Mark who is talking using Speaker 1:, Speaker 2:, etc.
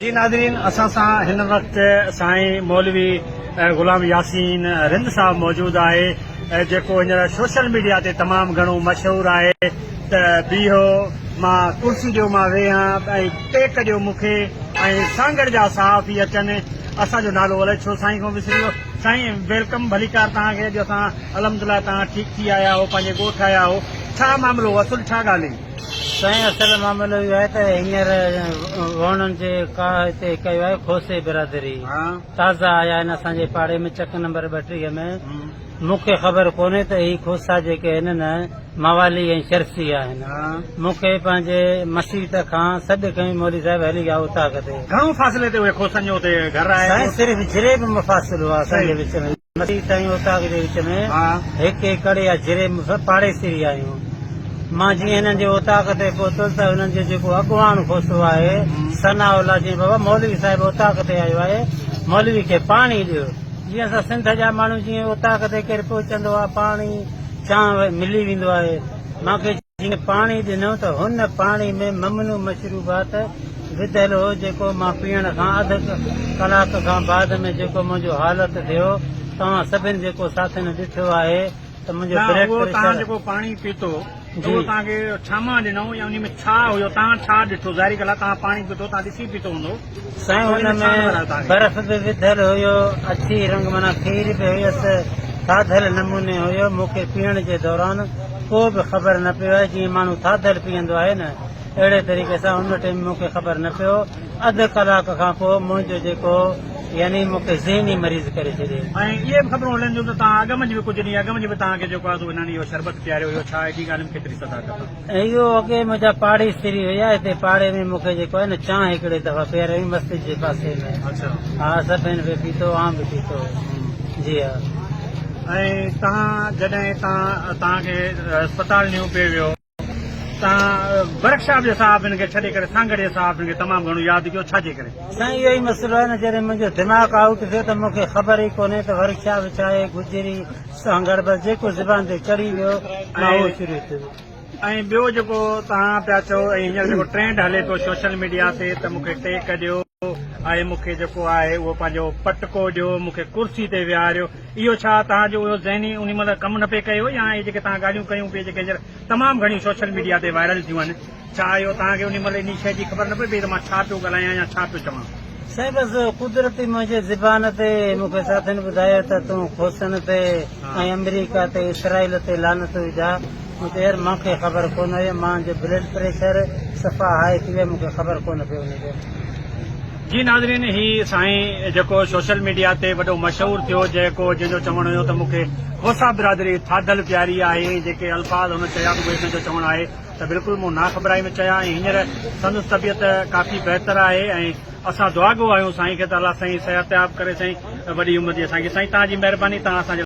Speaker 1: جي ناظرين اسان سان هن وقت سائين مولوي غلام ياسين رند صاحب موجود آهي جيڪو هينئر سوشل ميڊيا تي تمام گهڻو مشهور آهي ته بيهو مان ڪرسي ڏيو مان ويهان ۽ ٽيڪ ڏيو مون کي ۽ سانگهڙ جا صحافي اچن اسان جو نالو الائي ڇو سائين کان وسري ويو سائين welcome ڀليڪار توهان کي اڄ اسان الحمدلله توهان ٺيڪ ٿي آيا آهو پنهنجي ڳوٺ آيا آهو ڇا معاملو اصل ڇا ڳالهه هئي.
Speaker 2: سائين اصل معاملو اهو آهي ته هينئر ووڻن جي ڪاهه هتي ڪيو آهي کوسي برادري تازا آيا آهن اسان جي پاڙي ۾ چڪ نمبر 32 ۾ مون کي خبر ڪونهي ته هي کوسا جيڪي آهن نه موالي ۽ شرسي آهن مون کي پنهنجي مسيت کان سڏ ڪيائين مولوي صاحب هلي آ اوطاق تي.
Speaker 1: گهڻو فاصلي تي اهي کوسن جو اتي گهر آهي.
Speaker 2: سائين صرف جريب مفاصلو آهي اسان جي وچ ۾. مسيت ۽ اوطاق جي وچ ۾ هڪ ايڪڙ يا جري پاڙيسري آهيون. مان جيئن هنن جي اوطاق تي پهتس ته هنن جو جيڪو اڳواڻ کوسو آهي ثناء الله چيائين بابا مولوي صاحب اوطاق تي آيو آهي مولوي کي پاڻي ڏيو. جيئن اسان سنڌ جا ماڻهو جيئن اوطاق تي ڪير پهچندو آهي پاڻي چانهه ملي ويندو آهي. مان کي جيئن پاڻي ڏنو ته هن پاڻي ۾ ممنوع مشروبات وڌل هو جيڪو مان پيئڻ کان اڌ ڪلاڪ کان بعد ۾ جيڪو منهنجو حالت ٿيو توهان سڀن جيڪو ساٿين ڏٺو آهي ته منهنجو
Speaker 1: نه
Speaker 2: بلڊ
Speaker 1: اهو توهان
Speaker 2: پريشر
Speaker 1: جيڪو پاڻي پيتو ته
Speaker 2: جي
Speaker 1: اهو توهان کي ڇا مان ڏنائون يا انهي ۾ ڇا هيو توهان ڇا ڏٺو ظاهري ڳالهه آهي توهان پاڻي پيتو توهان ڏسي پيتو هوندو
Speaker 2: سائين
Speaker 1: ته
Speaker 2: ان
Speaker 1: ان ۾
Speaker 2: ۾
Speaker 1: ڇا نظر آيو توهان کي؟
Speaker 2: برف به وڌل هيو، اڇي رنگ معنيٰ کير به هيس، ٿاڌل نموني هيو، مون کي پيئڻ جي دوران ڪو به خبر نه پيو آهي، جيئن ماڻهو ٿاڌل پيئندو آهي نه اهڙي طريقي سان ان ٽيم مون کي خبر نه پيو، اڌ ڪلاڪ کان پوء منهنجو جيڪو يعني مون کي ذهني مريض ڪري ڇڏيو.
Speaker 1: ۽ اهي به خبرون هلن ٿيون ته توهان اڳ منجهه به ڪجهه ڏينهن اڳ منجهه به توهان کي جيڪو آهي سو هنن اهو شربت پياريو هيو، ڇا اهڙي ڳالهه ۾ ڪيتري صداقت آهي؟
Speaker 2: اهو اڳي منهنجا پاڙيسري هيا هتي پاڙي ۾ مون کي جيڪو آهي نه چانهه هڪڙي دفعا پياري هئي مسجد جي پاسي ۾ ها سڀن به پيتو آئون به پيتو جي ها.
Speaker 1: ۽ توهان جڏهن هتان توهان کي اسپتال نيو پئي ويو توهان ورڪشاپ جي صحافين کي ڇڏي ڪري سانگهڙ جي صحافين کي تمام گهڻو ياد ڪيو ڇا جي ڪري؟
Speaker 2: سائين اهو ئي مسئلو آهي نه جڏهن منهنجو دماغ آئوٽ ٿيو ته مون کي خبر ئي ڪونهي ته ورڪشاپ ڇا آهي گجري سانگهڙ بس جيڪو زبان تي چڙهي ويو مان اهو شروع ٿيو.
Speaker 1: ۽ ٻيو جيڪو توهان پيا چئو ۽ هينئر جيڪو ٽرينڊ هلي پيو سوشل ميڊيا تي ته مون کي ٽيڪ ڏيو ۽ مون کي جيڪو آهي اهو پنهنجو پٽڪو ڏيو مون کي ڪرسي تي ويهاريو اهو ڇا توهان جو اهو ذهني انهي مهل ڪم نه پئي ڪيو يا اهي جيڪي توهان ڳالهيون ڪيون پئي جيڪي هينئر تمام گهڻيون سوشل ميڊيا تي وائرل ٿيون آهن ڇا اهو توهان کي انهي مهل انهي شيء جي خبر نه پئي پئي ته مان ڇا پيو ڳالهايان يا ڇا پيو چوان.
Speaker 2: سائين بس قدرتي منهنجي زبان تي مون کي ساٿين ٻڌايو ته تون کوسن تي ۽ آمريڪا تي اسرائيل تي لعنت وجهه مون چيو يار مان کي خبر ڪونه هئي مان جو بلڊ پريشر صفا هاء ٿي ويو مون کي خبر ڪونه پيو ان جو.
Speaker 1: جي ناظرين هي سائين جيڪو سوشل ميڊيا تي وڏو مشهور ٿيو جيڪو جنهن جو چوڻ هيو ته مون کي کوسا برادري ٿاڌل پياري آهي ۽ جيڪي الفاظ هن چيا ته اهي پنهنجو چوڻ آهي ته بلڪل مون ناخبرائي ۾ چيا ۽ هينئر سندس طبيعت ڪافي بهتر آهي ۽ اسان دعاگو آهيون سائين کي ته الله سائين صحتياب ڪري سائين وڏي عمر ڏي اسان کي سائين توهان جي مهرباني توهان اسان جي.